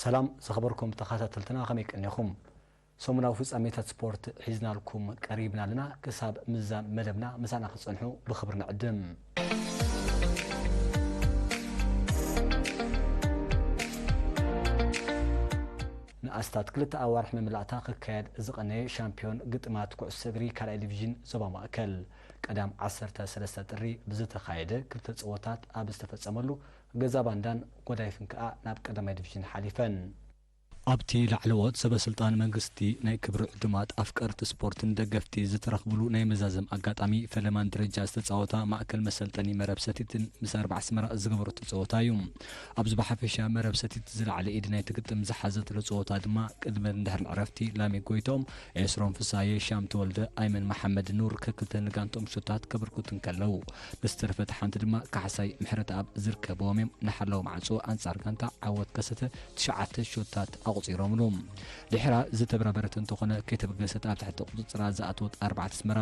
ሰላም ዝኸበርኩም ተኸታተልትና፣ ከመይ ቀኒኹም? ሰሙናዊ ፍጻሜታት ስፖርት ሒዝናልኩም ቀሪብና ኣለና። ክሳብ ምዛም መደብና ምሳና ክትጸንሑ ብኽብሪ ንዕድም። ንኣስታት ክልተ ኣዋርሕ መመላእታ ክካየድ ዝቐነየ ሻምፒዮን ግጥማት ኩዕሶ እግሪ ካልኣይ ዲቪዥን ዞባ ማእከል ቀዳም ዓሰርተ ሰለስተ ጥሪ ብዝተኻየደ ክልተ ጸወታት ኣብ ዝተፈጸመሉ፣ ገዛ ባንዳን ጎዳይፍን ከኣ ናብ ቀዳማይ ዲቪዥን ሓሊፈን። ኣብቲ ላዕለዎት ሰበ ስልጣን መንግስቲ፣ ናይ ክብሪ ዕዱማት፣ ኣፍቀርቲ ስፖርትን ደገፍቲ ዝተረኽብሉ ናይ መዛዘም ኣጋጣሚ፣ ፈለማን ደረጃ ዝተጻወታ ማእከል መሰልጠኒ መረብ ሰቲትን ምስ ኣርባዕ ኣስመራ ዝገበረቶ ጸወታ እዩ። ኣብዚ ብሓፈሻ መረብ ሰቲት ዝለዓለ ኢድ ናይቲ ግጥም ዝሓዘትሉ ጸወታ ድማ ቅድመን ድሕርን ዕረፍቲ ላሜ ጎይትኦም፣ ኤስሮም ፍሳየ፣ ሻም ተወልደ፣ ኣይመን መሓመድ ኑር ከክልተ ንጋንትኦም ሾታት ከበርክቱ እንከለዉ፣ ንዝተረፈት ሓንቲ ድማ ካሕሳይ ምሕረተኣብ ዝርከብዎም እዮም። ንሓላው ማዕጾ ኣንጻር ጋንታ ዓወት ከሰተ ትሽዓተ ሾታት ኣቑጺሮምሉ። ድሕራ ዝተበራበረት እንተኾነ፣ ከይተበገሰት ኣብ ትሕቲ ቁጽጽራ ዝኣተወት ኣርባዕተ ኣስመራ፣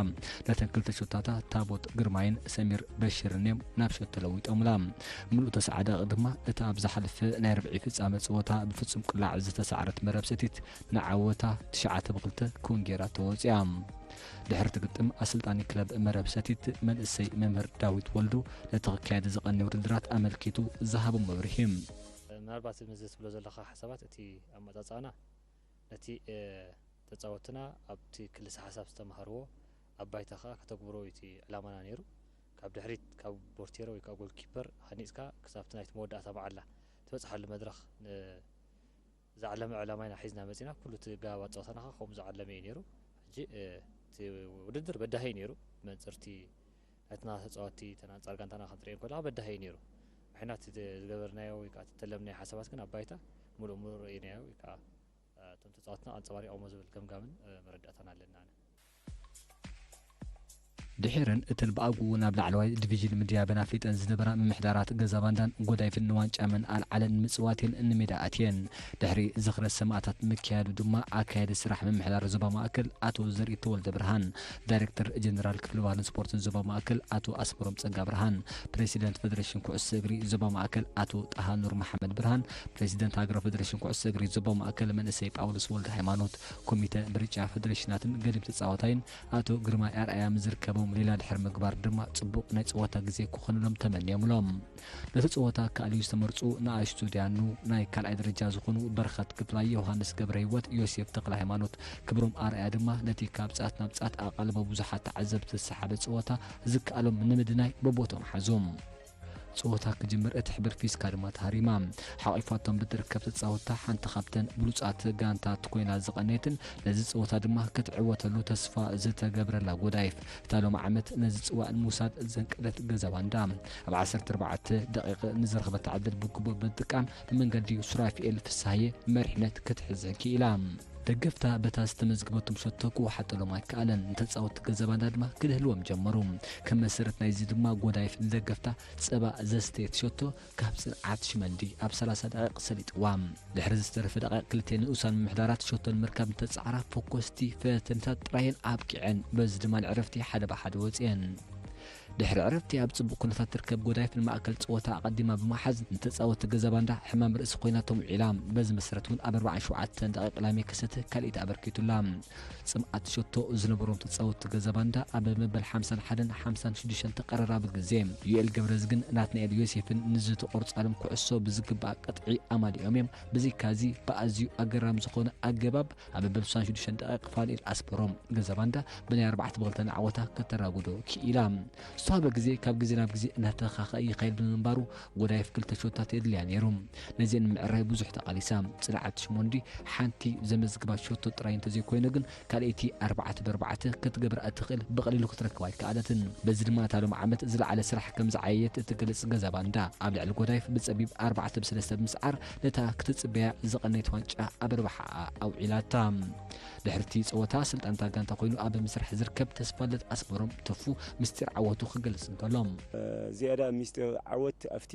ነተን ክልተ ሾታታ ታቦት ግርማይን ሰሚር በሽርን እዮም ናብ ሾት ተለዊጦምላ። ምሉእ ተስዓ ደቂቕ ድማ እታ ኣብ ዝሓለፈ ናይ ርብዒ ፍጻመ ጸወታ ብፍጹም ቅላዕ ዝተሳዕረት መረብ ሰቲት ንዓወታ ትሽዓተ ብክልተ ክውን ጌራ ተወጺኣ። ድሕሪ እቲ ግጥም፣ ኣሰልጣኒ ክለብ መረብ ሰቲት መንእሰይ መምህር ዳዊት ወልዱ፣ ነቲ ክካየድ ዝቐንየ ውድድራት ኣመልኪቱ ዝሃቦ መብርሂ። ምናልባት እዚ ትብሎ ዘለኻ ሓሳባት፣ እቲ ኣመጻጽኣና ነቲ፣ እ፣ ተጻወትና ኣብቲ ክልሰ ሓሳብ ዝተማህርዎ ኣብ ባይታ ከኣ ከተግብሮ እዩ እቲ ዕላማና ነይሩ። ካብ ድሕሪት፣ ካብ ቦርቴሮ ወይ ከኣ ጎልኪፐር ሃኒጽካ ክሳብ እቲ ናይቲ መወዳእታ መዓላ ትበጽሓሉ መድረኽ ን-፣ ዝዓለመ ዕላማ ኢና ሒዝና መጺና። ኩሉ እቲ ገባባት ጸወታና ከኣ ከምኡ ዝዓለመ እዩ ነይሩ። ሕጂ፣ እ፣ እቲ ውድድር በዳሂ እዩ ነይሩ። ብመንጽር እቲ ናትና ተጻወትቲ፣ እተን ኣንጻር ጋንታና ክንትርእየን ከለኻ በዳሂ እዩ ነይሩ። ንሕና እቲ ዝገበርናዮ ወይ ከኣ እቲ እተለምናዮ ሓሳባት ግን ኣብ ባይታ ምሉእ ምሉእ ርኢናዮ ወይ ከኣ፣ እ፣ እቶም ተጻወትና ኣንጸባሪቖሞ ዝብል ገምጋምን፣ እ፣ መረዳእታን ኣለና። ኣነ ድሒረን እተን ብኣግኡ ናብ ላዕለዋይ ዲቪዥን ምድያበን ኣፍሊጠን ዝነበራ ምምሕዳራት ገዛ ባንዳን ጎዳይፍን ንዋንጫ መን ኣልዓለን ንምጽዋት እየን ንሜዳ ኣትየን። ድሕሪ ዝኽረ ሰማእታት ምክያዱ ድማ ኣካያዲ ስራሕ ምምሕዳር ዞባ ማእከል ኣቶ ዘርኢ ተወልደ ብርሃን፣ ዳይሬክተር ጀነራል ክፍሊ ባህልን ስፖርትን ዞባ ማእከል ኣቶ ኣስመሮም ጸጋ ብርሃን፣ ፕሬሲደንት ፌደሬሽን ኩዕሶ እግሪ ዞባ ማእከል ኣቶ ጣሃ ኑር መሓመድ ብርሃን፣ ፕሬሲደንት ሃገራዊ ፌደሬሽን ኩዕሶ እግሪ ዞባ ማእከል መንእሰይ ጳውሎስ ወልደ ሃይማኖት፣ ኮሚተ ምርጫ ፌደሬሽናትን ገዲም ተጻዋታይን ኣቶ ግርማይ ኣርኣያ ምስ ዝርከቦም ሌላ ድሕሪ ምግባር ድማ ጽቡቕ ናይ ጸወታ ግዜ ክኾነሎም ተመንዮምሎም። ነቲ ጸወታ ክኣልዩ ዝተመርጹ ንኣሽቱ ዲያኑ ናይ ካልኣይ ደረጃ ዝኾኑ በረኸት ክፍላይ፣ ዮሃንስ ገብረህይወት፣ ዮሴፍ ተክለ ሃይማኖት፣ ክብሮም ኣርኣያ ድማ ነቲ ካብ ጻት ናብ ጻት ኣቓልቦ ብዙሓት ተዓዘብቲ ዝሰሓበ ጸወታ ዝከኣሎም ንምድናይ በቦቶም ሓዞም። ጸወታ ክጅምር እቲ ሕብር ፊስካ ድማ ተሃሪማ። ሓቒፋቶም ብትርከብ ተጻወትታ ሓንቲ ካብተን ብሉጻት ጋንታት ኮይና ዝቐነየትን ነዚ ጸወታ ድማ ክትዕወተሉ ተስፋ ዝተገብረላ ጎዳይፍ፣ እታ ሎሚ ዓመት ነዚ ጽዋእ ንምውሳድ ዘንቀደት ገዛ ባንዳ፣ ኣብ ዓሰርተ ኣርባዕተ ደቂቕ ንዝረኸበታ ዕድል ብግቡእ ብምጥቃም ብመንገዲ ሱራፊኤል ፍስሃየ መሪሕነት ክትሕዝ ክኢላ። ደገፍታ በታ ዝተመዝገበቶም ሸቶ ክወሓጠሎም ኣይከኣለን። ንተጻወትቲ ገዛ ባንዳ ድማ ክድህልዎም ጀመሩ። ከም መሰረት ናይዚ ድማ ጎዳይፍ ንደገፍታ ጸባ ዘስተየት ሸቶ ካብ ጽንዓት ሽመንዲ ኣብ ሰላሳ ደቂቕ ሰሊጥዋ። ድሕሪ ዝተረፈ ደቂቕ ክልተ ንኡሳን ምምሕዳራት ሸቶ ንምርካብ እንተጻዕራ፣ ፈኮስቲ ፈተነታት ጥራየን ኣብቂዐን። በዚ ድማ ንዕረፍቲ ሓደ ብሓደ ወጺኤን። ድሕሪ ዕረፍቲ ኣብ ጽቡቕ ኩነታት ትርከብ ጎዳይፍ ንማእከል ጸወታ ኣቐዲማ ብምሓዝ፣ ንተጻወትቲ ገዛ ባንዳ ሕማም ርእሲ ኮይናቶም ውዒላ። በዚ መሰረት እውን ኣብ ኣርባዓን ሸውዓተን ደቂቕ ላሜ ከሰተ ካልኣይቲ ኣበርኪቱላ። ጽምኣት ሸቶ ዝነበሮም ተጻወትቲ ገዛ ባንዳ ኣብ መበል ሓምሳን ሓደን ሓምሳን ሽዱሽተን ተቐራራቢ ግዜ፣ ዩኤል ገብረዝግን ናትናኤል ዮሴፍን ንዝተቖርጻሎም ኩዕሶ ብዝግባእ ቅጥዒ ኣማሊኦም እዮም። ብዘይካዚ፣ ብኣዝዩ ኣገራሚ ዝኾነ ኣገባብ ኣብ መበል ስሳን ሽዱሽተን ደቂቕ ፋኑኤል ኣስመሮም ገዛ ባንዳ ብናይ ኣርባዕተ ብክልተ ንዓወታ ከተራጉዶ ክኢላ። ዝተዋህበ ግዜ ካብ ግዜ ናብ ግዜ እናተኻኸአ ይኸይድ ብምንባሩ፣ ጎዳይፍ ክልተ ሾታት የድልያ ነይሩ። ነዚአን ንምዕራይ ብዙሕ ተቓሊሳ። ጽንዓት ሽሞንዲ ሓንቲ ዘመዝግባ ሾቶ ጥራይ እንተዘይኮይኑ ግን፣ ካልኣይቲ ኣርባዕተ ብኣርባዕተ ክትገብራ እትኽእል ብቐሊሉ ክትረክባ ኣይከኣለትን። በዚ ድማ እታ ሎም ዓመት ዝለዓለ ስራሕ ከም ዝዓየየት እትገልጽ ገዛ ባንዳ፣ ኣብ ልዕሊ ጎዳይፍ ብጸቢብ ኣርባዕተ ብሰለስተ ብምስዓር፣ ነታ ክትጽበያ ዝቐነየት ዋንጫ ኣብ ረብሓኣ ኣውዒላታ። ድሕርቲ ጸወታ፣ ኣሰልጣኒ እታ ጋንታ ኮይኑ ኣብ ምስራሕ ዝርከብ ተስፋልደት ኣስመሮም፣ ተፉ ምስጢር ዓወቱ ክገልጽ እንከሎ፣ ዝያዳ ምስጢር ዓወት ኣብቲ፣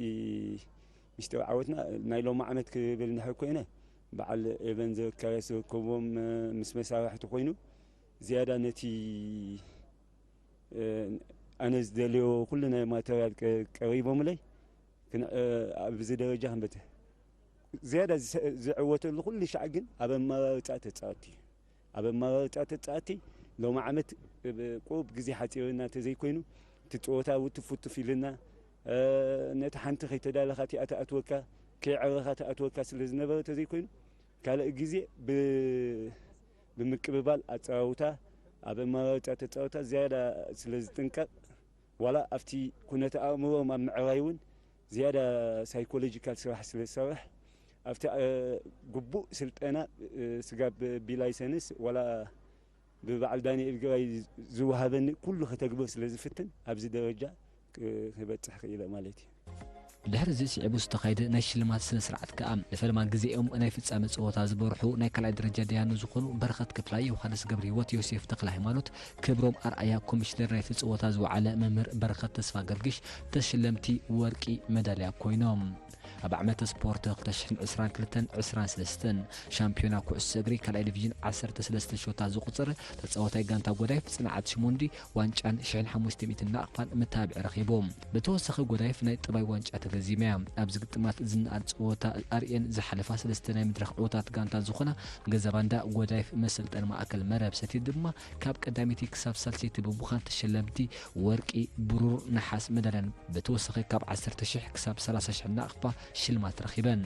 ምስጢር ዓወትና ናይ ሎም ዓመት ክብል እንድሕር ኮይነ፣ በዓል ኤቨን ዘካርያስ ዝርከብዎም፣ ምስ መሳርሕቲ ኮይኑ፣ ዝያዳ ነቲ፣ ኣነ ዝደልዮ ኩሉ ናይ ማተርያል ቀ-፣ ቀሪቦምለይ። ክን-፣ ኣብዚ ደረጃ ክንበጽሕ ዝያዳ ዝሰ-፣ ዝዕወተሉ ኩሉ ሻዕ ግን ኣብ ኣመራርፃ ተፃወቲ እዩ። ኣብ ኣመራርፃ ተፃወቲ ሎሚ ዓመት ብ-፣ ቁሩብ ግዜ ሓፂርና እንተዘይኮይኑ፣ እቲ ፀወታ ውትፍ ውትፍ ኢልና፣ እ፣ ነቲ ሓንቲ ከይተዳለኻ እቲኣ ትኣትወካ፣ ከይዐረኻ ትኣትወካ ስለ ዝነበረ እንተዘይኮይኑ፣ ካልእ ግዜ ብ-፣ ብምቅብባል ኣፀዋውታ፣ ኣብ ኣመራርፃ ተፃወታ ዝያዳ ስለ ዝጥንቀቕ፣ ዋላ ኣብቲ ኩነተ ኣእምሮኦም ኣብ ምዕራይ እውን ዝያዳ ሳይኮሎጂካል ስራሕ ስለ ዝሰርሕ፣ ኣብቲ፣ እ፣ ግቡእ ስልጠና፣ እ፣ ስጋብ ቢ ላይሰንስ ዋላ ብበዓል ዳንኤል ግራይ ዝወሃበኒ ኩሉ ከተግብር ስለ ዝፍትን፣ ኣብዚ ደረጃ ክ-፣ ክበጽሕ ክኢለ ማለት እዩ። ድሕሪ እዚ ስዒቡ ዝተኻየደ ናይ ሽልማት ስነ ስርዓት ከኣ፣ ንፈለማ ግዜኦም ናይ ፍጻመ ጸወታ ዝበርሑ ናይ ካልኣይ ደረጃ ደያኑ ዝኾኑ በረኸት ክፍላይ፣ ዮሃንስ ገብረህይወት፣ ዮሴፍ ተክለ ሃይማኖት፣ ክብሮም ኣርኣያ፣ ኮሚሽነር ናይቲ ጸወታ ዝወዓለ መምህር በረኸት ተስፋ ገርግሽ ተሸለምቲ ወርቂ መዳልያ ኮይኖም። ኣብ ዓመተ ስፖርት ክልተ ሽሕን ዕስራን ክልተን ዕስራን ሰለስተን ሻምፒዮና ኩዕሶ እግሪ ካልኣይ ዲቪዥን ዓሰርተ ሰለስተ ሸቶ ዝቑጽር ተጻዋታይ ጋንታ ጎዳይፍ ጽንዓት ሽሞንዲ ዋንጫን ሽሕን ሓሙሽተ ሚእትን ናቕፋን መተባብዒ ረኺቡ። ብተወሳኺ ጎዳይፍ ናይ ጥባይ ዋንጫ ተገዚማ እያ። ኣብዚ ግጥማት ዝነኣድ ጸወታ ኣርእየን ዝሓለፋ ሰለስተ ናይ መድረኽ ዕዉታት ጋንታ ዝኾና ገዛባንዳ ጎዳይፍ መሰልጠኒ ማእከል መረብ ሰቲት ድማ ካብ ቀዳመይቲ ክሳብ ሳልሰይቲ ብምዃን ተሸለምቲ ወርቂ፣ ብሩር፣ ነሓስ መዳልያን ብተወሳኺ ካብ ዓሰርተ ሽሕ ክሳብ ሰላሳ ሽሕ ናቕፋ ሽልማት ረኺበን።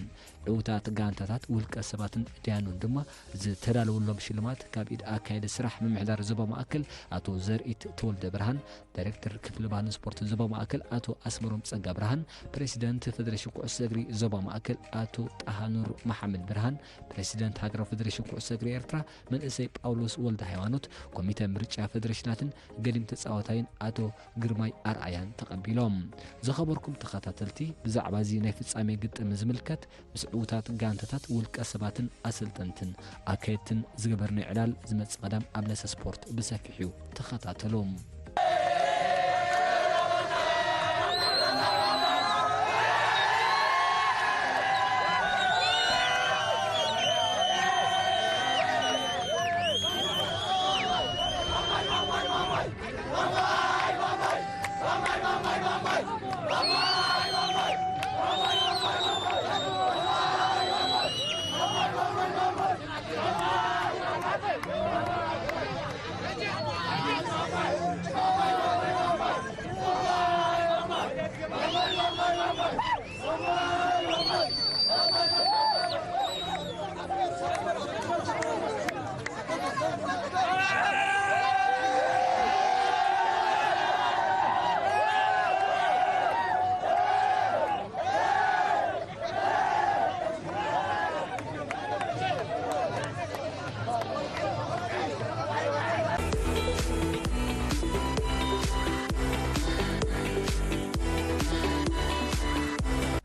ዕዉታት ጋንታታት፣ ውልቀ ሰባትን ዳያኑን ድማ ዝተዳለወሎም ሽልማት ካብ ኢድ ኣካየዲ ስራሕ ምምሕዳር ዞባ ማእከል ኣቶ ዘርኢት ተወልደ ብርሃን፣ ዳይሬክተር ክፍሊ ባህልን ስፖርት ዞባ ማእከል ኣቶ ኣስመሮም ጸጋ ብርሃን፣ ፕሬሲደንት ፌደሬሽን ኩዕሶ እግሪ ዞባ ማእከል ኣቶ ጣሃኑር መሓመድ ብርሃን፣ ፕሬሲደንት ሃገራዊ ፌደሬሽን ኩዕሶ እግሪ ኤርትራ መንእሰይ ጳውሎስ ወልደ ሃይማኖት፣ ኮሚተ ምርጫ ፌደሬሽናትን ገዲም ተጻዋታይን ኣቶ ግርማይ ኣርኣያን ተቐቢሎም። ዝኸበርኩም ተኸታተልቲ፣ ብዛዕባ እዚ ናይ ፍጻሜ ግጥም ዝምልከት ምስ ዕዉታት ጋንታታት፣ ውልቀ ሰባትን ኣሰልጠንትን ኣካየድትን ዝገበርናዮ ዕላል ዝመጽእ ቀዳም ኣብ ለሰ ስፖርት ብሰፊሑ ተኸታተሉ።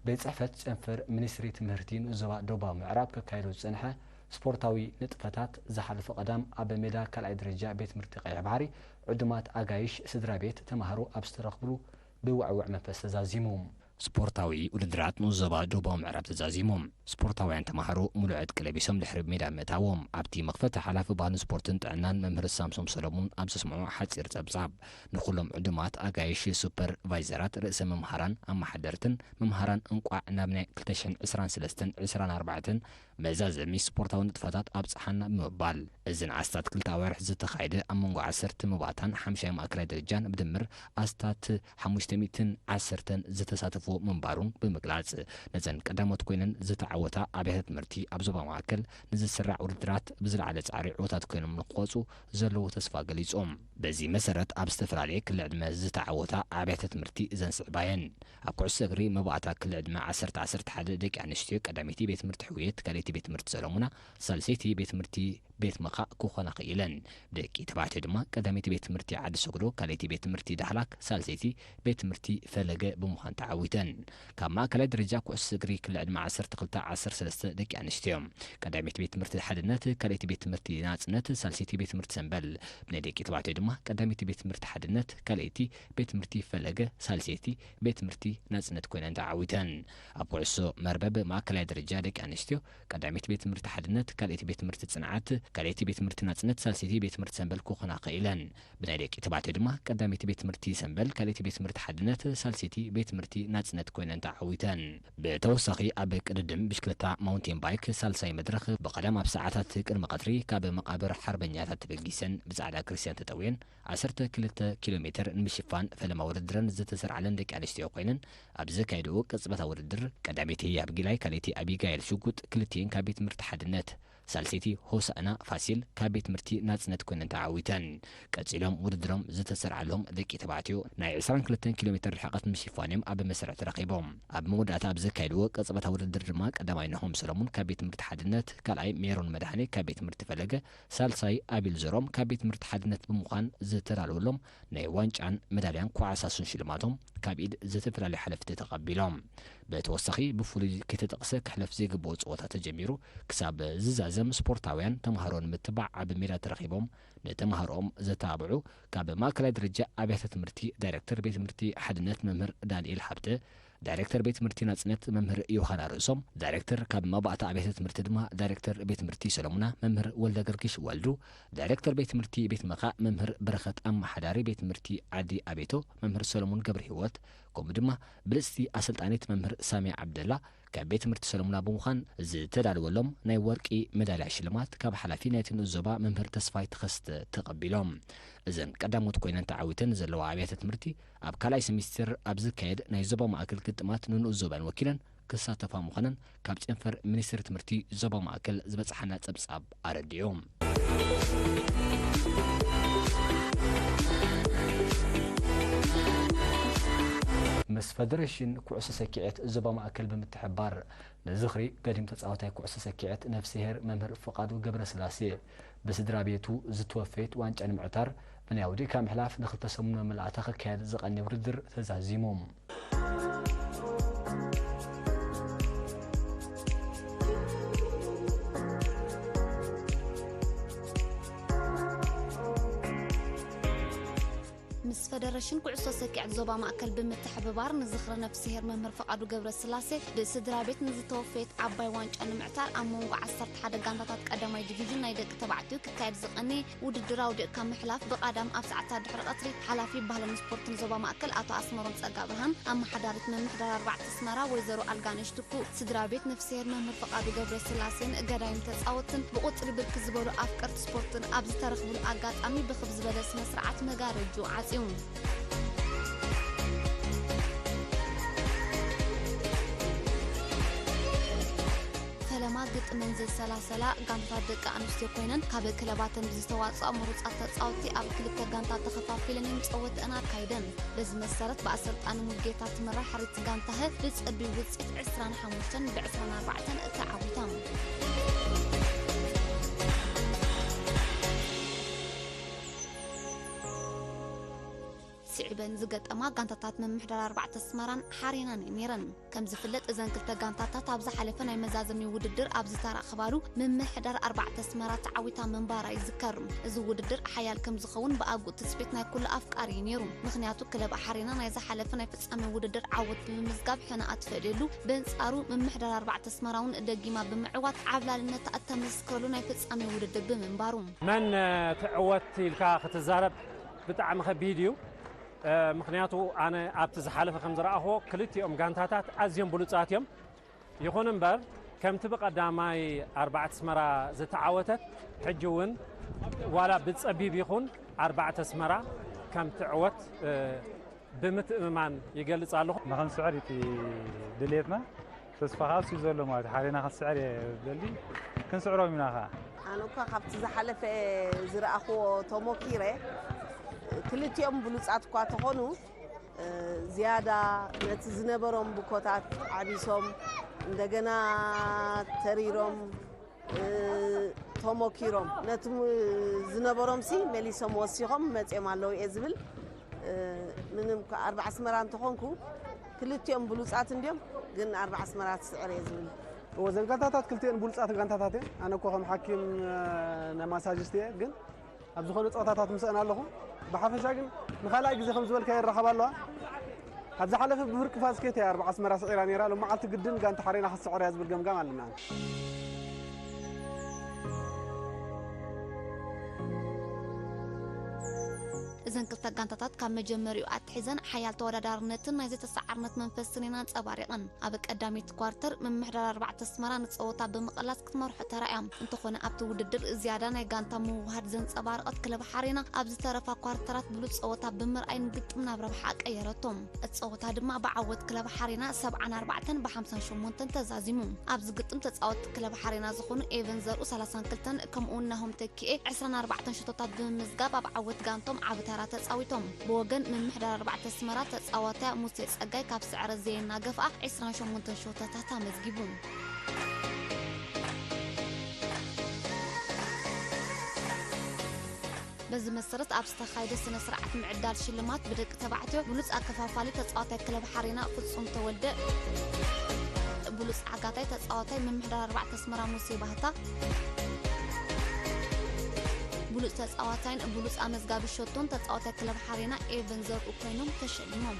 ቤት ጽሕፈት ጨንፈር ሚኒስትሪ ትምህርቲ ንዞባ ደቡባዊ ምዕራብ ከካይዶ ዝጸንሐ ስፖርታዊ ንጥፈታት ዝሓለፈ ቀዳም ኣብ ሜዳ ካልኣይ ደረጃ ቤት ትምህርቲ ቀይሕ ባሕሪ ዕዱማት ኣጋይሽ፣ ስድራ ቤት፣ ተማሃሮ ኣብ ዝተረኽብሉ ብውዕውዕ መንፈስ ተዛዚሙ። ስፖርታዊ ውድድራት ንዞባ ደቡባዊ ምዕራብ ተዛዚሙ። ስፖርታውያን ተማሃሮ ሙሉእ ዕጥቂ ለቢሶም ድሕሪ ሜዳ ምእታዎም፣ ኣብቲ መኽፈቲ ሓላፊ ባህልን ስፖርትን ጥዕናን መምህር ሳምሶም ሰለሙን ኣብ ዘስምዖ ሓጺር ጸብጻብ፣ ንኹሎም ዕዱማት ኣጋይሽ፣ ሱፐርቫይዘራት፣ ርእሰ መምሃራን ኣመሓደርትን መምሃራን እንቋዕ ናብ ናይ ክልተ ሽሕን ዕስራን ሰለስተን ዕስራን ኣርባዕተን መዛዘሚ ስፖርታዊ ንጥፈታት ኣብጽሓና ብምባል፣ እዘን ኣስታት ክልተ ኣዋርሕ ዝተኻየደ ኣብ መንጎ ዓሰርተ መባእታን ሓምሻይ ማእከላይ ደረጃን ብድምር ኣስታት ሓሙሽተ ሚእትን ዓሰርተን ዝተሳተፍዎ ምንባሩን ብምግላጽ፣ ነዘን ቀዳሞት ኮይነን ዝተዓወታ ኣብያተ ትምህርቲ ኣብ ዞባ ማእከል ንዝስራዕ ውድድራት ብዝለዓለ ጻዕሪ ዕዉታት ኮይኖም ንክወጹ ዘለዎ ተስፋ ገሊጹ። በዚ መሰረት ኣብ ዝተፈላለየ ክሊ ዕድመ ዝተዓወታ ኣብያተ ትምህርቲ እዘን ስዕባየን። ኣብ ኩዕሶ እግሪ መባእታ ክሊ ዕድመ ዓሰርተ ዓሰርተ ሓደ ደቂ ኣንስትዮ ቀዳመይቲ ቤት ትምህርቲ ሕውየት፣ ካልኣይቲ ቤት ትምህርቲ ሰለሙና፣ ሳልሰይቲ ቤት ትምህርቲ ቤት መኻእ ክኾና ክኢለን። ደቂ ተባዕትዮ ድማ ቀዳመይቲ ቤት ትምህርቲ ዓዲ ሰግዶ፣ ካልኣይቲ ቤት ትምህርቲ ዳህላክ፣ ሳልሰይቲ ቤት ትምህርቲ ፈለገ ብምዃን ተዓዊተን። ካብ ማእከላይ ደረጃ ኩዕሶ እግሪ ክሊ ዕድመ ዓሰርተ ክልተ ዓሰርተ ሰለስተ ደቂ ኣንስትዮ፣ ቀዳመይቲ ቤት ትምህርቲ ሓድነት፣ ካልኣይቲ ቤት ትምህርቲ ናጽነት፣ ሳልሰይቲ ቤት ትምህርቲ ሰምበል፣ ብናይ ደቂ ተባዕትዮ ድማ ቀዳመይቲ ቤት ትምህርቲ ሓድነት፣ ካልኣይቲ ቤት ትምህርቲ ፈለገ፣ ሳልሰይቲ ቤት ትምህርቲ ናጽነት ኮይነን ተዓዊተን። ኣብ ኩዕሶ መርበብ ማእከላይ ደረጃ ደቂ ኣንስትዮ ቀዳመይቲ ቤት ትምህርቲ ሓድነት፣ ካልኣይቲ ቤት ትምህርቲ ጽንዓት፣ ካልኣይቲ ቤት ትምህርቲ ናጽነት፣ ሳልሰይቲ ቤት ትምህርቲ ሰምበል ክኾና ክኢለን። ብናይ ደቂ ተባዕትዮ ድማ ቀዳመይቲ ቤት ትምህርቲ ሰምበል፣ ካልኣይቲ ቤት ትምህርቲ ሓድነት፣ ሳልሰይቲ ቤት ትምህርቲ ናጽነት ኮይነን ተዓዊተን። ብተወሳኺ ኣብ ቅድድም ብሽክለታ ማውንቴን ባይክ ሳልሳይ መድረኽ ብቐደም ኣብ ሰዓታት ቅድሚ ቀትሪ ካብ መቓብር ሓርበኛታት ተበጊሰን ብጻዕዳ ክርስትያን ተጠውየን ዓሰርተ ክልተ ኪሎ ሜትር ንምሽፋን ፈለማ ውድድረን ዝተሰርዓለን ደቂ ኣንስትዮ ኮይነን ኣብ ዘካየድኦ ቅጽበታዊ ውድድር ቀዳመይቲ ህያብ ጊላይ ካልኣይቲ ኣቢጋይል ሽጉጥ ክልቲኤን ካብ ቤት ትምህርቲ ሓድነት ሳልሰይቲ ሆሳእና ፋሲል ካብ ቤት ትምህርቲ ናጽነት ኮይነን ተዓዊተን። ቀጺሎም ውድድሮም ዝተሰርዓሎም ደቂ ተባዕትዮ ናይ ዕስራን ክልተን ኪሎ ሜትር ርሕቀት ንምሽፋን እዮም ኣብ መስርዕ ተረኺቦም። ኣብ መወዳእታ ኣብ ዘካየድዎ ቅጽበታዊ ውድድር ድማ ቀዳማይ ናሆም ሰለሙን ካብ ቤት ትምህርቲ ሓድነት፣ ካልኣይ ሜሮን መድሃኔ ካብ ቤት ትምህርቲ ፈለገ፣ ሳልሳይ ኣቢል ዘሮም ካብ ቤት ትምህርቲ ሓድነት ብምዃን ዝተዳለወሎም ናይ ዋንጫን መዳልያን ኮዓሳሱን ሽልማቶም ካብ ኢድ ዝተፈላለዩ ሓለፍቲ ተቐቢሎም። ብተወሳኺ ብፍሉይ ከይተጠቕሰ ክሕለፍ ዘይግብኦ ጸወታ ተጀሚሩ ክሳብ ዝዛዘም ስፖርታውያን ተምሃሮ ንምትባዕ ኣብ ሜዳ ተረኺቦም ንተምሃሮኦም ዘተባብዑ ካብ ማእከላይ ደረጃ ኣብያተ ትምህርቲ ዳይሬክተር ቤት ትምህርቲ ሓድነት መምህር ዳንኤል ሃብተ፣ ዳይሬክተር ቤት ትምህርቲ ናጽነት መምህር ዮሃና ርእሶም፣ ዳይሬክተር ካብ መባእታ ኣብያተ ትምህርቲ ድማ ዳይሬክተር ቤት ትምህርቲ ሰለሙና መምህር ወልደ ገርግሽ ወልዱ፣ ዳይሬክተር ቤት ትምህርቲ ቤት መኻእ መምህር በረኸት፣ ኣመሓዳሪ ቤት ትምህርቲ ዓዲ ኣቤቶ መምህር ሰለሙን ገብረ ህይወት፣ ከምኡ ድማ ብልጽቲ ኣሰልጣኒት መምህር ሳሚያ ዓብደላ ካብ ቤት ትምህርቲ ሰለሙና ብምዃን ዝተዳለወሎም ናይ ወርቂ መዳልያ ሽልማት ካብ ሓላፊ ናይቲ ንኡስ ዞባ መምህር ተስፋይ ተኸስተ ተቐቢሎም። እዘን ቀዳሞት ኮይነን ተዓዊተን ዘለዋ ኣብያተ ትምህርቲ ኣብ ካልኣይ ሰሚስተር ኣብ ዝካየድ ናይ ዞባ ማእከል ግጥማት ንንኡስ ዞባን ወኪለን ክሳተፋ ምዃነን ካብ ጨንፈር ሚኒስትሪ ትምህርቲ ዞባ ማእከል ዝበጽሓና ጸብጻብ ኣረዲኡ። ምስ ፈደረሽን ኩዕሶ ሰኪዐት ዞባ ማእከል ብምትሕብባር ንዝኽሪ ገዲም ተጻዋታይ ኩዕሶ ሰኪዐት ነፍስሄር መምህር ፍቓዱ ገብረስላሴ ብስድራ ቤቱ ዝተወፈየት ዋንጫ ንምዕታር ብናይ ኣውዲእካ ምሕላፍ ንክልተ ሰሙን መመላእታ ክካየድ ዝቐነየ ውድድር ተዛዚሙ። ምስ ፈደረሽን ኩዕሶ ሰኪዐት ዞባ ማእከል ብምትሕብባር ንዝኽሪ ነፍስሄር መምህር ፍቓዱ ገብረስላሴ ብስድራ ቤት ንዝተወፈየት ዓባይ ዋንጫ ንምዕታር ኣብ መንጎ ዓሰርተ ሓደ ጋንታታት ቀዳማይ ዲቪዥን ናይ ደቂ ተባዕትዮ ክካየድ ዝቐነየ ውድድር ኣውዲቕካ ምሕላፍ ብቐዳም ኣብ ሰዓታት ድሕሪ ቀትሪ ሓላፊ ባህልን ስፖርትን ዞባ ማእከል ኣቶ ኣስመሮም ጸጋብርሃን ኣመሓዳሪት ምምሕዳር ኣርባዕተ ኣስመራ ወይዘሮ ኣልጋነሽ ትኩ ስድራ ቤት ነፍስሄር መምህር ፍቓዱ ገብረስላሴን ገዳይም ተጻወትን ብቁጽሪ ብርክት ዝበሉ ኣፍቀርቲ ስፖርትን ኣብ ዝተረኽብሉ ኣጋጣሚ ብኽብ ዝበለ ስነ ስርዓት መጋረጅኡ ዓጽዩ። ፈለማ ግጥመን ዘሰላሰላ ጋንታት ደቂ ኣንስትዮ ኮይነን ካብ ክለባተን ብዝተዋፅኣ ምሩፃት ተፃወትቲ ኣብ ክልተ ጋንታ ተኸፋፊለን እዮም ፀወተአን ኣካይደን። በዚ መሰረት ብኣሰልጣኒ ሙሉጌታ ትምራሕ ሕርይቲ ጋንታ ህ ብፀቢብ ውፅኢት ዕስራን ሓሙሽተን ብዕስራን ኣርባዕተን ተዓዊታ። ስዒበን ዝገጠማ ጋንታታት ምምሕዳር ኣርባዕተ ኣስመራን ሓሬናን እየን ነይረን። ከም ዝፍለጥ እዘን ክልተ ጋንታታት ኣብ ዝሓለፈ ናይ መዛዘሚ ውድድር ኣብ ዝተራኸባሉ ምምሕዳር ኣርባዕተ ኣስመራ ተዓዊታ ምንባራ ይዝከር። እዚ ውድድር ሓያል ከም ዝኸውን ብኣጉ ትጽቢት ናይ ኩሉ ኣፍቃሪ እዩ ነይሩ። ምኽንያቱ ክለብ ሓሬና ናይ ዝሓለፈ ናይ ፍጻሜ ውድድር ዓወት ብምምዝጋብ ሕነ ኣትፈድየሉ፣ በንጻሩ ምምሕዳር ኣርባዕተ ኣስመራ እውን ደጊማ ብምዕዋት ዓብላልነታ እተመስክረሉ ናይ ፍጻሜ ውድድር ብምንባሩ። መን ትዕወት ኢልካ ክትዛረብ ብጣዕሚ ከቢድ እዩ። ምኽንያቱ ኣነ ኣብቲ ዝሓለፈ ከም ዝረኣኽዎ ክልቲኦም ጋንታታት ኣዝዮም ብሉጻት እዮም። ይኹን እምበር ከምቲ ብቐዳማይ ኣርባዕተ ኣስመራ ዝተዓወተት ሕጂ እውን ዋላ ብጸቢብ ይኹን ኣርባዕተ ኣስመራ ከም ትዕወት ብምትእምማን ይገልጽ ኣለኹ። ንኽንስዕር እቲ ድሌትና ተስፋ ከዓ እሱ ዘሎ ማለት ሓሬና ክትስዕር እየ ደሊ ክንስዕሮም ኢና ከዓ። ኣነ እኳ ካብቲ ዝሓለፈ ዝረኣኽዎ ተሞኪረ ክልቲኦም ብሉጻት እኳ ተኾኑ ዝያዳ ነቲ ዝነበሮም ብኮታት ዓቢሶም እንደገና ተሪሮም ተሞኪሮም ነቲ ዝነበሮም ሲ መሊሶም ወሲኾም መፅኦም ኣለዉ እየ ዝብል። ምንም ኣርባዕ ኣስመራ እንተኾንኩ ክልቲኦም ብሉፃት እንዲዮም፣ ግን ኣርባዕ ኣስመራ ትስዕር እየ ዝብል። እወ፣ ዘን ጋንታታት ክልቲኤን ብሉፃት ጋንታታት እየን። ኣነ እኮ ከም ሓኪም ናይ ማሳጅስት እየ፣ ግን ኣብ ዝኾነ ፀወታታት ምስአን ኣለኹ። ብሓፈሻ ግን ንኻልኣይ ግዜ ከም ዝበልካ ይራኸባ ኣለዋ። ኣብ ዝሓለፈ ብፍርቂ ፋዝ ከይተ ኣርባዕ ኣስመራ ስዒራ ነይራ። ሎም መዓልቲ ግድን ጋንታ ሓሬና ክትስዕር እያ ዝብል ገምጋም ኣለና። እዘን ክልተ ጋንታታት ካብ መጀመሪኡ ኣትሒዘን ሓያል ተወዳዳርነትን ናይ ዘይተሰዓርነት መንፈስን እየን ኣንጸባሪቐን። ኣብ ቀዳመይቲ ኳርተር ምምሕዳር ኣርባዕተ ኣስመራ ንጸወታ ብምቕላስ ክትመርሖ ተራእያ። እንተኾነ ኣብቲ ውድድር ዝያዳ ናይ ጋንታ ምውህሃድ ዘንጸባረቐት ክለብ ሓሬና ኣብ ዝተረፋ ኳርተራት ብሉጽ ጸወታ ብምርኣይ ንግጥም ናብ ረብሓ ቀየረቶ። እቲ ጸወታ ድማ ብዓወት ክለብ ሓሬና ሰብዓን ኣርባዕተን ብሓምሳን ሸሞንተን ተዛዚሙ። ኣብዚ ግጥም ተጻወትቲ ክለብ ሓሬና ዝኾኑ ኤቨን ዘርኡ ሰላሳን ክልተን ከምኡውን ናሆም ተኪኤ ዕስራን ኣርባዕተን ሸቶታት ብምምዝጋብ ኣብ ዓወት ጋንቶም ዓቢ ተራ ተጻዊቶም። ብወገን ምምሕዳር ኣርባዕተ ኣስመራ ተጻዋታይ ሙሴ ጸጋይ ካብ ስዕረት ዘየናገፍኣ ዕስራን ሸሞንተን ሸቶታት ኣመዝጊቡ። በዚ መሰረት ኣብ ዝተኻየደ ስነ ስርዓት ምዕዳል ሽልማት ብደቂ ተባዕትዮ ብሉጽ ኣከፋፋሊ ተጻዋታይ ክለብ ሓሬና ፍጹም ተወልደ፣ ብሉጽ ዓጋታይ ተጻዋታይ ምምሕዳር ኣርባዕተ ኣስመራ ሙሴ ባህታ፣ ብሉጽ ተጻዋታይን ብሉጽ ኣመዝጋቢ ሸቶን ተጻዋታይ ክለብ ሓሬና ኤቨን ዘርኡ ኮይኖም ተሸሊሞም።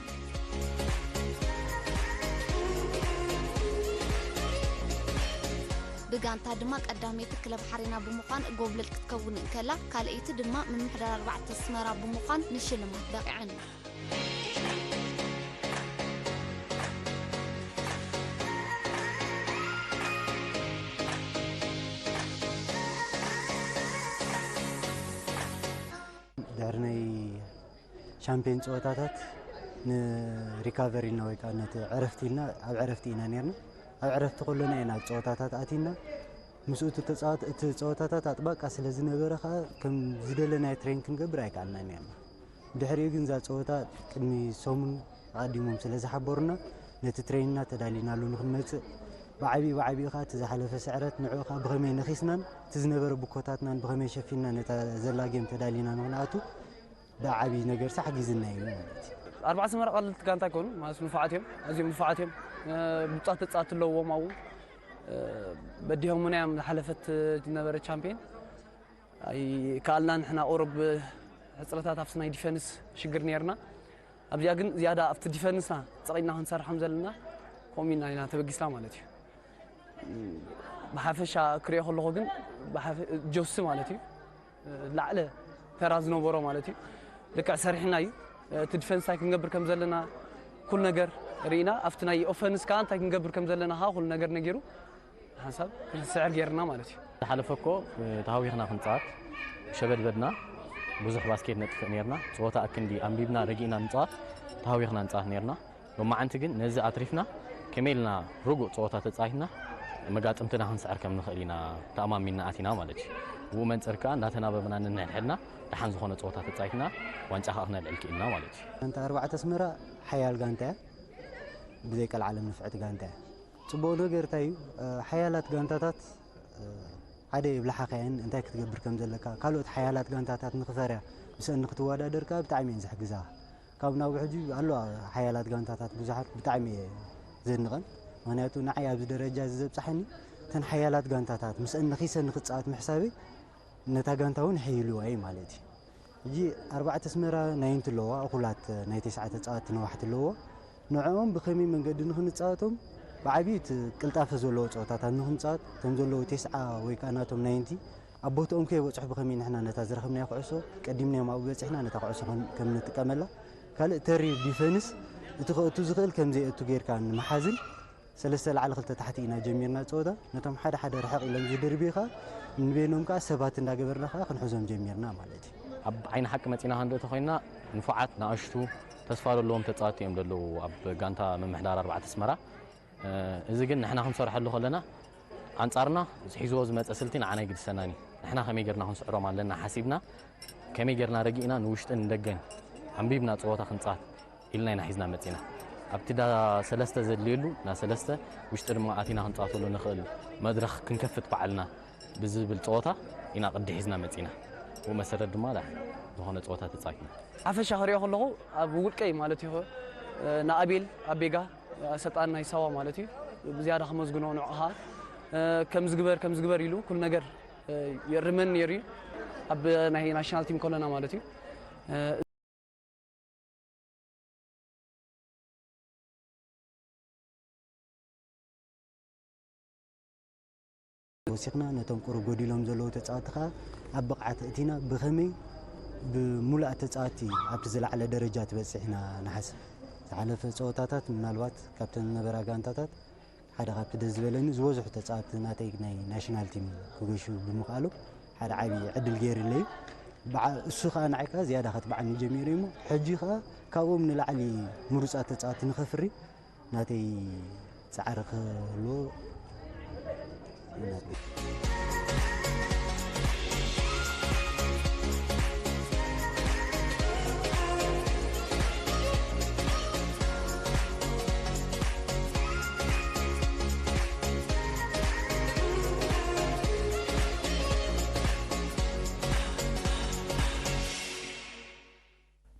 ብጋንታ ድማ ቀዳመይቲ ክለብ ሓሬና ብምዃን ጎብለል ክትከውን እንከላ፣ ካልኣይቲ ድማ ምምሕዳር ኣርባዕተ ኣስመራ ብምዃን ንሽልማት በቒዐን። ድሕሪ ናይ ሻምፒዮን ጸወታታት ንሪካቨሪ ኢልና ወይ ከዓ ነቲ ዕረፍቲ ኢልና ኣብ ዕረፍቲ ኢና ነርና። ኣብ ዕረፍቲ ከሎና ኢና ኣብ ጸወታታት ኣቲና። ምስኡ እቲ ተጻወት-፣ እቲ ጸወታታት ኣጥባቃ ስለ ዝነበረ ከዓ ከም ዝደለናዮ ትሬን ክንገብር ኣይከኣልናን ነርና። ድሕሪኡ ግን እዛ ጸወታ ቅድሚ ሰሙን ኣቐዲሞም ስለ ዝሓበሩና ነቲ ትሬንና ተዳሊናሉ ንክንመጽእ ብዓቢኡ ብዓቢኡ ከዓ እቲ ዝሓለፈ ስዕረት ንዕኡ ከዓ ብኸመይ ነኺስናን እቲ ዝነበረ ብኮታትናን ብኸመይ ሸፊንና ነታ ዘላ ጌም ተዳሊና ንክንኣቱ ብዓቢ ነገር ሓጊዝና እዩ ማለት እዩ። ኣርባዕተ ኣስመራ ቀለልቲ ጋንታ ኣይኮኑን፣ ማለት ንፉዓት እዮም፣ ኣዝዮም ንፉዓት እዮም። እ፣ ብሉጻት ተጻወትቲ ኣለዎም ኣብኡ። እ፣ በዲሆምና እዮም ዝሓለፈት ዝነበረ ቻምፒዮን። ኣይከኣልናን ንሕና ቁሩብ ሕጽረታት ኣብቲ ናይ ዲፈንስ ሽግር ነይርና። ኣብዚኣ ግን ዝያዳ ኣብቲ ዲፈንስና ጸቒጥና ክንሰርሕ ከም ዘለና ከምኡ ኢልና ኢና ተበጊስና ማለት እዩ። ብሓፈሻ ክሪኦ ከለኹ ግን ብሓፈ-፣ ጆሲ ማለት እዩ ላዕለ ተራ ዝነበሮ ማለት እዩ። ልክዕ ሰሪሕና እዩ። እቲ ዲፈንስ እንታይ ክንገብር ከም ዘለና ኩሉ ነገር ርኢና፣ ኣብቲ ናይ ኦፈንስ ከኣ እንታይ ክንገብር ከም ዘለና ከኣ ኩሉ ነገር ነጊሩ ሓንሳብ ክንስዕር ጌርና ማለት እዩ። ዝሓለፈ እኮ ተሃዊኽና ክንጻወት ሸበድበድና፣ ብዙሕ ባስኬት ነጥፍእ ኔርና። ጸወታ ኣክንዲ ኣንቢብና ረጊእና ንጻወት፣ ተሃዊኽና ንጻወት ኔርና። ሎማዓንቲ ግን ነዚ ኣትሪፍና ከመይ ኢልና ርጉእ ጸወታ ተጻዊትና መጋጥምትና ክንስዕር ከም ንኽእል ኢና ተኣማሚንና ኣቲና ማለት እዩ። ብኡ መንጽር ከኣ እንዳተናበብና ነንሕድሕድና ደሓን ዝኾነ ጸወታ ተጻዊትና ዋንጫ ከኣ ክነልዕል ክኢልና ማለት እዩ። ጋንታ ኣርባዕተ ኣስመራ ሓያል ጋንታ እያ። ብዘይ ቀልዓለም ንፍዕቲ ጋንታ እያ። ጽቡቕ ነገር እንታይ እዩ? እ፣ ሓያላት ጋንታታት፣ እ፣ ሓደ የብልሓኻ እየን፣ እንታይ ክትገብር ከም ዘለካ፣ ካልኦት ሓያላት ጋንታታት ንኽፈርያ ምስአን ንክትወዳደር ከኣ ብጣዕሚ እየን ዝሕግዛኻ። ካብ ናብ ሕጂ ኣለዋ ሓያላት ጋንታታት ብዙሓት ብጣዕሚ እየ ዘድንቐን። ምኽንያቱ ንዓይ ኣብዚ ደረጃ እዚ ዘብጽሓኒ እተን ሓያላት ጋንታታት ምስአን ነኺሰ ንኽጻወት ምሕሳበይ ነታ ጋንታ እውን ሕይልዋ እዩ ማለት እዩ። ሕጂ ኣርባዕተ ኣስመራ ናይንቲ ኣለዋ፣ እኹላት ናይ ተስዓ ተጻወትቲ ነዋሕቲ ኣለዎ። ንዕኦም ብኸመይ መንገዲ ንኽንጻወቶም ብዓብዩ እቲ ቅልጣፈ ዘለዎ ጸወታታት ንኽንጻወት፣ እቶም ዘለዉ ተስዓ ወይ ከኣ ናቶም ናይንቲ ኣብ ቦትኦም ከይበጽሑ ብኸመይ ንሕና ነታ ዝረኸብናያ ኩዕሶ ቀዲምናዮም ኣብኡ በጺሕና ነታ ኩዕሶ ከም፣ ከም ንጥቀመላ። ካልእ ተሪር ዲፈንስ እቲ ከእቱ ዝኽእል ከም ዘይእቱ ጌርካ ንምሓዝን ሰለስተ ላዕሊ ክልተ ታሕቲ ኢና ጀሚርና ጸወታ። ነቶም ሓደ ሓደ ርሕቕ ኢሎም ዝድርብዩ ከኣ ንበይኖም ከኣ ሰባት እንዳገበርና ከኣ ክንሕዞም ጀሚርና ማለት እዩ። ኣብ ዓይኒ ሓቂ መጺና ክንርኢ ተኾይንና ንፉዓት፣ ንኣሽቱ፣ ተስፋ ዘለዎም ተጻወትቲ እዮም ዘለዉ ኣብ ጋንታ ምምሕዳር ኣርባዕተ ኣስመራ። እ፣ እዚ ግን ንሕና ክንሰርሐሉ ከለና ኣንጻርና ሒዝዎ ዝመጸ ስልቲ ንዓና ኣይግድሰናን እዩ። ንሕና ከመይ ጌርና ክንስዕሮም ኣለና ሓሲብና፣ ከመይ ጌርና ረጊእና ንውሽጥን ንደገን ኣንቢብና ጸወታ ክንጻወት ኢልና ኢና ሒዝና መጺና። ኣብቲ ዳ ሰለስተ ዘድልየሉ ዳ ሰለስተ ውሽጢ ድማ ኣቲና ክንጻወተሉ ንኽእል መድረኽ ክንከፍት ባዕልና ብዝብል ጸወታ ኢና ቅዲ ሒዝና መጺና። ብኡ መሰረት ድማ ዳ ዝኾነ ጸወታ ተጻዊትና። ሓፈሻ ክሪኦ ከለኹ ኣብ ውልቀይ ማለት እዩ፣ ንኣቤል ኣቤጋ ኣሰልጣኒ ናይ ሳዋ ማለት እዩ፣ ብዝያዳ ከመስግኖ ንዕኡ ኸኣ፣ ከምዚ ግበር፣ ከምዚ ግበር ኢሉ ኩሉ ነገር የርመኒ ነይሩ እዩ፣ ኣብ ናይ ናሽናል ቲም ከለና ማለት እዩ። ወሲኽና ነቶም ቁሩብ ጎዲሎም ዘለዉ ተጻወትቲ ኸኣ ኣብ ብቕዓት እቲና ብኸመይ ብምሉኣት ተጻወትቲ ኣብቲ ዝለዓለ ደረጃ ትበጽሕ ኢና ንሓስብ። ዝሓለፈ ጸወታታት ምናልባት ካብተን ዝነበራ ጋንታታት ሓደ ካብቲ ደስ ዝበለኒ ዝበዝሑ ተጻወትቲ ናተይ ናይ ናሽናል ቲም ክገሹ ብምኽኣሉ ሓደ ዓቢ ዕድል ገይርለይ። በዓ-፣ እሱ ኸኣ ንዓይ ከኣ ዝያዳ ከትብዓኒ ጀሚሩ እሞ ሕጂ ኸኣ ካብኦም ንላዕሊ ምሩጻት ተጻወትቲ ንኸፍሪ ናተይ ጻዕሪ ክህልዎ ይመርጽ።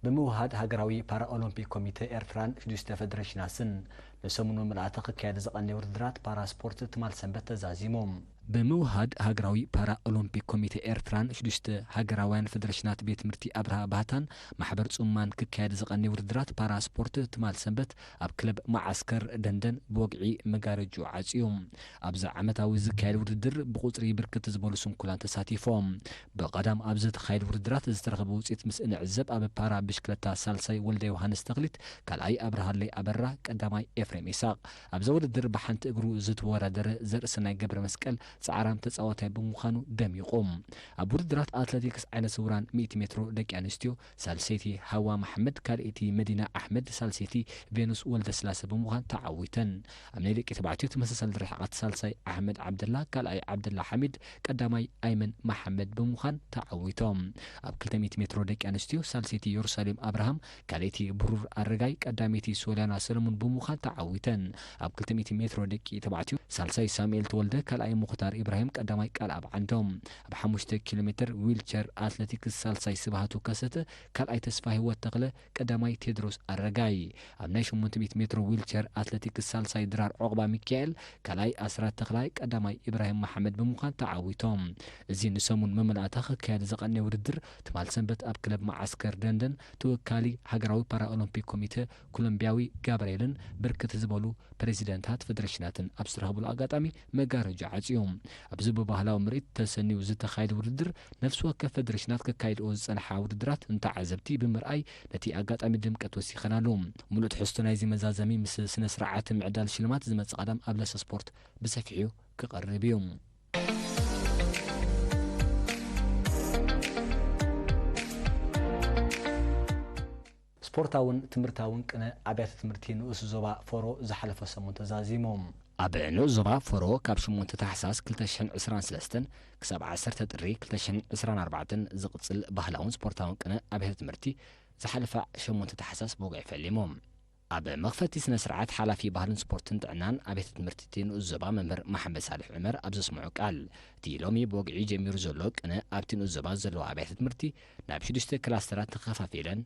ብምውሃድ ሃገራዊ ፓራኦሎምፒክ ኮሚተ ኤርትራን ሽዱሽተ ፌደሬሽናትን ንሰሙን ምልኣተ ክካየድ ዝቐነየ ውድድራት ፓራስፖርት ትማል ሰንበት ተዛዚሙ። ብምውሃድ ሃገራዊ ፓራኦሎምፒክ ኮሚተ ኤርትራን ሽዱሽተ ሃገራውያን ፌደሬሽናት ቤት ትምህርቲ ኣብርሃ ባህታን ማሕበር ጹማን ክካየድ ዝቐነየ ውድድራት ፓራስፖርት ትማል ሰንበት ኣብ ክለብ መዓስከር ደንደን ብወግዒ መጋረጅኡ ዓጽዩ። ኣብዚ ዓመታዊ ዝካየድ ውድድር ብቁጽሪ ብርክት ዝበሉ ስንኩላን ተሳቲፎም። ብቐዳም ኣብ ዝተኻየድ ውድድራት ዝተረኸበ ውጽኢት ምስ እንዕዘብ፣ ኣብ ፓራ ብሽክለታ ሳልሳይ ወልደ ዮሃንስ ተኽሊት፣ ካልኣይ ኣብርሃለይ ኣበራ፣ ቀዳማይ ኤፍሬም ኢሳቕ። ኣብዛ ውድድር ብሓንቲ እግሩ ዝተወዳደረ ዘርእሰናይ ገብረ መስቀል ጻዕራም ተጻዋታይ ብምዃኑ ደሚቑ። ኣብ ውድድራት ኣትሌቲክስ ዓይነ ስውራን ሚእቲ ሜትሮ ደቂ ኣንስትዮ ሳልሰይቲ ሃዋ መሓመድ፣ ካልኣይቲ መዲና ኣሕመድ፣ ሳልሰይቲ ቬኑስ ወልደስላሰ ብምዃን ተዓዊተን። ኣብ ናይ ደቂ ተባዕትዮ ተመሳሳሊ ርሕቐት ሳልሳይ ኣሕመድ ዓብደላ፣ ካልኣይ ዓብደላ ሓሚድ፣ ቀዳማይ ኣይመን መሓመድ ብምዃን ተዓዊቶም። ኣብ ክልተ ሚእቲ ሜትሮ ደቂ ኣንስትዮ ሳልሰይቲ የሩሳሌም ኣብርሃም፣ ካልኣይቲ ብሩር ኣረጋይ፣ ቀዳመይቲ ሶልያና ሰለሙን ብምዃን ተዓዊተን። ኣብ ክልተ ሚእቲ ሜትሮ ደቂ ተባዕትዮ ሳልሳይ ሳሙኤል ተወልደ፣ ካልኣይ ሙኽታር ኢብራሂም፣ ቀዳማይ ቃልኣብ ዓንዶም። ኣብ ሓሙሽተ ኪሎ ሜትር ዊልቸር ኣትሌቲክስ ሳልሳይ ስብሃቱ ከሰተ፣ ካልኣይ ተስፋ ህይወት ተኽለ፣ ቀዳማይ ቴድሮስ ኣረጋይ። ኣብ ናይ ሸሞንተ ሚእቲ ሜትሮ ዊልቸር ኣትሌቲክስ ሳልሳይ ድራር ዑቕባ ሚካኤል፣ ካልኣይ ኣስራት ተኽላይ፣ ቀዳማይ ኢብራሂም መሓመድ ብምዃን ተዓዊቶም። እዚ ንሰሙን መመላእታ ክካየድ ዝቐነየ ውድድር ትማል ሰንበት ኣብ ክለብ መዓስከር ደንደን ተወካሊ ሃገራዊ ፓራኦሎምፒክ ኮሚተ ኮሎምቢያዊ ጋብርኤልን ብርክት ዝበሉ ፕሬዚደንታት ፌደሬሽናትን ኣብ ዝተረኸብሉ ኣጋጣሚ መጋረጃ ዓጽዮም። ኣብዚ ብባህላዊ ምርኢት ተሰንዩ ዝተኻየደ ውድድር ነፍሲ ወከፍ ፌደሬሽናት ከካይድኦ ዝጸንሓ ውድድራት ንተዓዘብቲ ብምርኣይ ነቲ ኣጋጣሚ ድምቀት ወሲኸናሉ። ሙሉእ ትሕዝቶ ናይዚ መዛዘሚ ምስ ስነ ስርዓት ምዕዳል ሽልማት ዝመጽእ ቀዳም ኣብ ለሰ ስፖርት ብሰፊሑ ክቐርብ እዩ። ስፖርታውን ትምህርታውን ቅነ ኣብያተ ትምህርቲ ንኡስ ዞባ ፎሮ ዝሓለፈ ሰሙን ተዛዚሙ። ኣብ ንኡስ ዞባ ፎሮ ካብ ሸሞንተ ታሕሳስ ክልተ ሽሕን ዕስራን ሰለስተን ክሳብ ዓሰርተ ጥሪ ክልተ ሽሕን ዕስራን ኣርባዕተን ዝቕጽል ባህላውን ስፖርታውን ቅነ ኣብያተ ትምህርቲ ዝሓለፈ ሸሞንተ ታሕሳስ ብወግዒ ፈሊሙ። ኣብ መኽፈቲ ስነ ስርዓት ሓላፊ ባህልን ስፖርትን ጥዕናን ኣብያተ ትምህርቲ እቲ ንኡስ ዞባ መምህር መሓመድ ሳልሕ ዑመር ኣብ ዘስምዖ ቃል፣ እቲ ሎሚ ብወግዒ ጀሚሩ ዘሎ ቅነ ኣብቲ ንኡስ ዞባ ዘለዋ ኣብያተ ትምህርቲ ናብ ሽዱሽተ ክላስተራት ተኸፋፊለን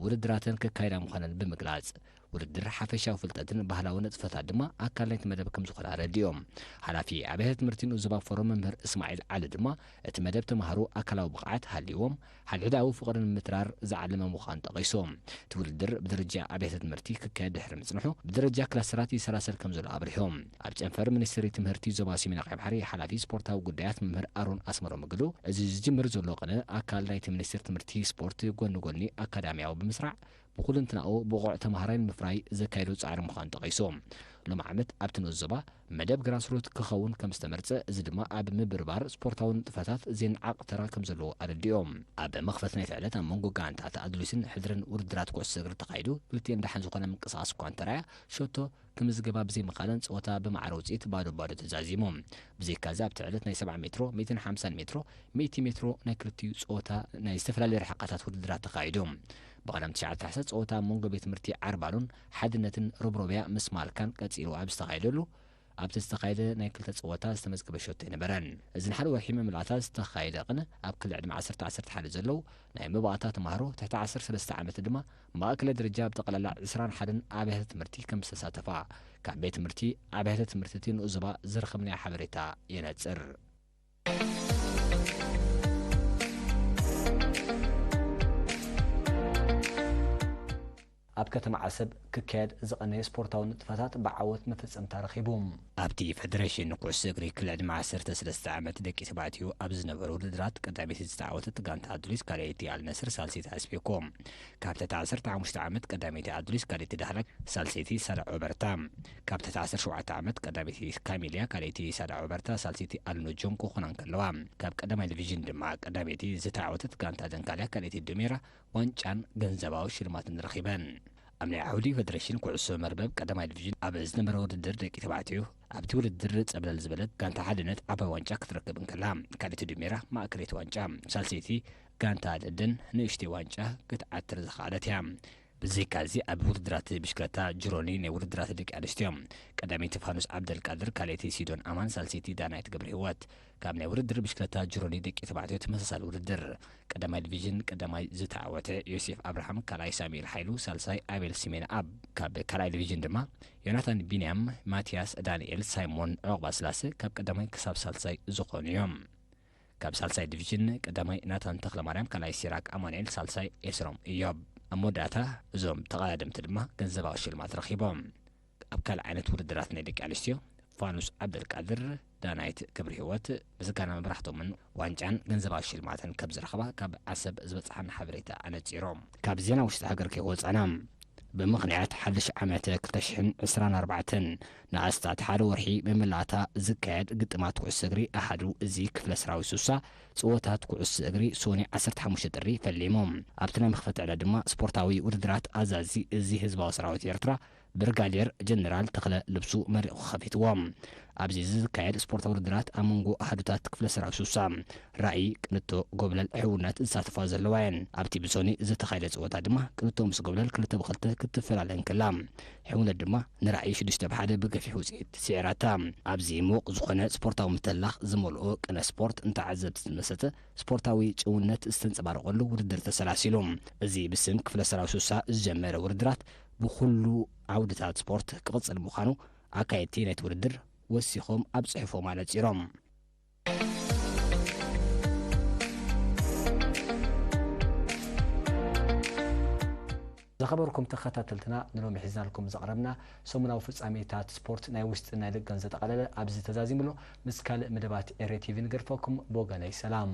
ውድድራተን ከካይዳ ምዃነን ብምግላጽ፣ ውድድር ሓፈሻዊ ፍልጠትን ባህላዊ ንጥፈታት ድማ ኣካል ናይቲ መደብ ከም ዝኾነ ኣረዲኦም። ሓላፊ ኣብያተ ትምህርቲ ንኡስ ዞባ ፎረም መምህር እስማዒል ዓሊ ድማ፣ እቲ መደብ ተምሃሮ ኣካላዊ ብቕዓት ሃልይዎም፣ ሓድሕዳዊ ፍቕሪ ንምትራር ዝዓለመ ምዃኑ ጠቒሶም። እቲ ውድድር ብደረጃ ኣብያተ ትምህርቲ ክካየድ ድሕሪ ምጽንሑ፣ ብደረጃ ክላስተራት ይሰላሰል ከም ዘሎ ኣብሪሆም። ኣብ ጨንፈር ሚኒስትሪ ትምህርቲ ዞባ ሰሜን ኣቕሓ ባሕሪ ሓላፊ ስፖርታዊ ጉዳያት መምህር ኣሮን ኣስመሮም ምግዱ፣ እዚ ዝጅምር ዘሎ ቅነ ኣካል ናይቲ ሚኒስትሪ ትምህርቲ ስፖርት ጎኒ ጎኒ ኣካዳሚያዊ ብምስራዕ ብኩልንትናኡ ብቑዕ ተምሃራይ ንምፍራይ ዘካየዶ ጻዕሪ ምዃኑ ጠቒሶም። ሎም ዓመት ኣብቲ ንኡስ ዞባ መደብ ግራስሩት ክኸውን ከም ዝተመርጸ፣ እዚ ድማ ኣብ ምብርባር ስፖርታዊ ንጥፈታት ዘይነዓቕ ተራ ከም ዘለዎ ኣረዲኦም። ኣብ መኽፈት ናይቲ ዕለት ኣብ መንጎ ጋንታት ኣድሉስን ሕድርን ውድድራት ኩዕሶ እግሪ ተኻይዱ፣ ክልቲኤን ደሓን ዝኾነ ምንቅስቓስ እኳ እንተረኣያ፣ ሸቶ ክምዝገባ ብዘይምኽኣለን ጸወታ ብማዕረ ውጽኢት ባዶ ባዶ ተዛዚሙ። ብዘይካዚ ኣብቲ ዕለት ናይ ሰብዓ ሜትሮ፣ ሚእትን ሓምሳን ሜትሮ፣ ሚእቲ ሜትሮ ናይ ክልቲኡ ጸወታ ናይ ዝተፈላለየ ርሕቀታት ውድድራት ተኻይዱ። ብቐዳም ትሽዓተ ታሕሳስ ጸወታ ኣብ መንጎ ቤት ትምህርቲ ዓርባሉን ሓድነትን ሮብሮብያ ምስ ማልካን ቀጺሉ ኣብ ዝተኻየደሉ፣ ኣብቲ ዝተኻየደ ናይ ክልተ ጸወታ ዝተመዝገበ ሸቶ ኣይነበረን። እዚ ንሓደ ወርሒ መመላእታ ዝተኻየደ ቅነ ኣብ ክሊ ዕድመ ዓሰርተ ዓሰርተ ሓደ ዘለዉ ናይ መባእታ ተምሃሮ ትሕቲ ዓሰርተ ሰለስተ ዓመት ድማ ማእከላይ ደረጃ ብጠቕላላ ዕስራን ሓደን ኣብያተ ትምህርቲ ከም ዝተሳተፋ ካብ ቤት ትምህርቲ ኣብያተ ትምህርቲ እቲ ንኡስ ዞባ ዝረኸብናዮ ሓበሬታ የነጽር። ኣብ ከተማ ዓሰብ ክካየድ ዝቐነየ ስፖርታዊ ንጥፈታት ብዓወት መፈጸምታ ረኺቡ። ኣብቲ ፌደሬሽን ኩዕሶ እግሪ ክልል ዕድመ ዓሰርተ ሰለስተ ዓመት ደቂ ተባዕትዮ ኣብ ዝነበሩ ውድድራት ቀዳመይቲ ዝተዓወተት ጋንታ ኣዱሊስ ካልኣይቲ ኣልነስር ሳልሰይቲ ኣስቤኮ፣ ካብ ትሕቲ ዓሰርተ ሓሙሽተ ዓመት ቀዳመይቲ ኣዱሊስ ካልኣይቲ ዳህላክ ሳልሰይቲ ሳዳ ኦበርታ፣ ካብ ትሕቲ ዓሰርተ ሸውዓተ ዓመት ቀዳመይቲ ካሚልያ ካልኣይቲ ሳዳ ኦበርታ ሳልሰይቲ ኣልኖ ጆንኮ ክኾና እንከለዋ፣ ካብ ቀዳማይ ዲቪዥን ድማ ቀዳመይቲ ዝተዓወተት ጋንታ ደንካልያ ካልኣይቲ ዱሜራ ዋንጫን ገንዘባዊ ሽልማትን ረኺበን። ኣብ ናይ ዓውዲ ፌደሬሽን ኩዕሶ መርበብ ቀዳማይ ዲቪዥን ኣብ ዝነበረ ውድድር ደቂ ተባዕትዮ ኣብቲ ውድድር ጸብለል ዝበለት ጋንታ ሓድነት ዓባይ ዋንጫ ክትረክብ እንከላ፣ ካልኣይቲ ዱሜራ ማእከለይቲ ዋንጫ፣ ሳልሰይቲ ጋንታ ደደን ንእሽተይ ዋንጫ ክትዓትር ዝኸኣለት እያ። ብዘይካዚ ኣብ ውድድራት ብሽክለታ ጅሮኒ ናይ ውድድራት ደቂ ኣንስትዮ ቀዳመይቲ ፋኑስ ዓብደልቃድር፣ ካልኣይቲ ሲዶን ኣማን፣ ሳልሰይቲ ዳናይት ገብረ ህይወት። ካብ ናይ ውድድር ብሽክለታ ጅሮኒ ደቂ ተባዕትዮ ተመሳሳሊ ውድድር ቀዳማይ ዲቪዥን ቀዳማይ ዝተዓወተ ዮሴፍ ኣብርሃም፣ ካልኣይ ሳሙኤል ሓይሉ፣ ሳልሳይ ኣቤል ሲሜን ኣብ። ካብ ካልኣይ ዲቪዥን ድማ ዮናታን ቢንያም፣ ማቲያስ ዳንኤል፣ ሳይሞን ዑቕባ ስላሴ ካብ ቀዳማይ ክሳብ ሳልሳይ ዝኾኑ እዮም። ካብ ሳልሳይ ዲቪዥን ቀዳማይ ናታን ተኽለማርያም፣ ካልኣይ ሲራክ ኣማኑኤል፣ ሳልሳይ ኤስሮም እዮብ። ኣብ መወዳእታ እዞም ተቐዳደምቲ ድማ ገንዘባዊ ሽልማት ረኺቦም። ኣብ ካልእ ዓይነት ውድድራት ናይ ደቂ ኣንስትዮ ፋኑስ ዓብደልቃድር፣ ዳናይት ክብሪ ህይወት ምስጋና መብራህቶምን ዋንጫን ገንዘባዊ ሽልማትን ከም ዝረኸባ ካብ ዓሰብ ዝበጽሓና ሓበሬታ ኣነጺሮም። ካብ ዜና ውሽጢ ሃገር ከይወጻና፣ ብምኽንያት ሓድሽ ዓመት ክልተ ሽሕን ዕስራን ኣርባዕተን ንኣስታት ሓደ ወርሒ መመላእታ ዝካየድ ግጥማት ኩዕሶ እግሪ ኣሃዱ እዚ ክፍለ ሰራዊት ሱሳ ጸወታት ኩዕሶ እግሪ ሶኒ ዓሰርተ ሓሙሽተ ጥሪ ፈሊሙ። ኣብቲ ናይ መኽፈቲ ዕለት ድማ ስፖርታዊ ውድድራት ኣዛዚ እዚ ህዝባዊ ሰራዊት ኤርትራ ብርጋዴር ጀነራል ተኽለ ልብሱ መሪቑ ከፊትዎ። ኣብዚ ዝካየድ ስፖርታዊ ውድድራት ኣብ መንጎ ኣሃዱታት ክፍለ ሰራዊት ሱሳ ራእይ፣ ቅንቶ፣ ጎብለል፣ ሕውነት ዝሳተፋ ዘለዋ እየን። ኣብቲ ብሶኒ ዝተኻየደ ጸወታ ድማ ቅንቶ ምስ ጎብለል ክልተ ብክልተ ክትፈላለ እንከላ፣ ሕውነት ድማ ንራእይ ሽዱሽተ ብሓደ ብገፊሕ ውጽኢት ስዒራታ። ኣብዚ ምዉቕ ዝኾነ ስፖርታዊ ምትላኽ ዝመልኦ ቅነ ስፖርት ንተዓዘብቲ ዝመሰጠ ስፖርታዊ ጭውነት ዝተንጸባረቐሉ ውድድር ተሰላሲሉ። እዚ ብስም ክፍለ ሰራዊት ሱሳ ዝጀመረ ውድድራት ብኹሉ ዓውድታት ስፖርት ክቕጽል ምዃኑ ኣካየድቲ ናይቲ ውድድር ወሲኾም ኣብ ጽሑፎም ኣነጺሮም። ዝኸበርኩም ተኸታተልትና፣ ንሎሚ ሒዝናልኩም ዘቕረብና ሰሙናዊ ፍጻሜታት ስፖርት ናይ ውሽጥን ናይ ደገን ዘጠቓለለ ኣብዚ ተዛዚሙ ኣሎ። ምስ ካልእ መደባት ኤሪ ቲቪ ንገድፈኩም። ብወገነይ ሰላም።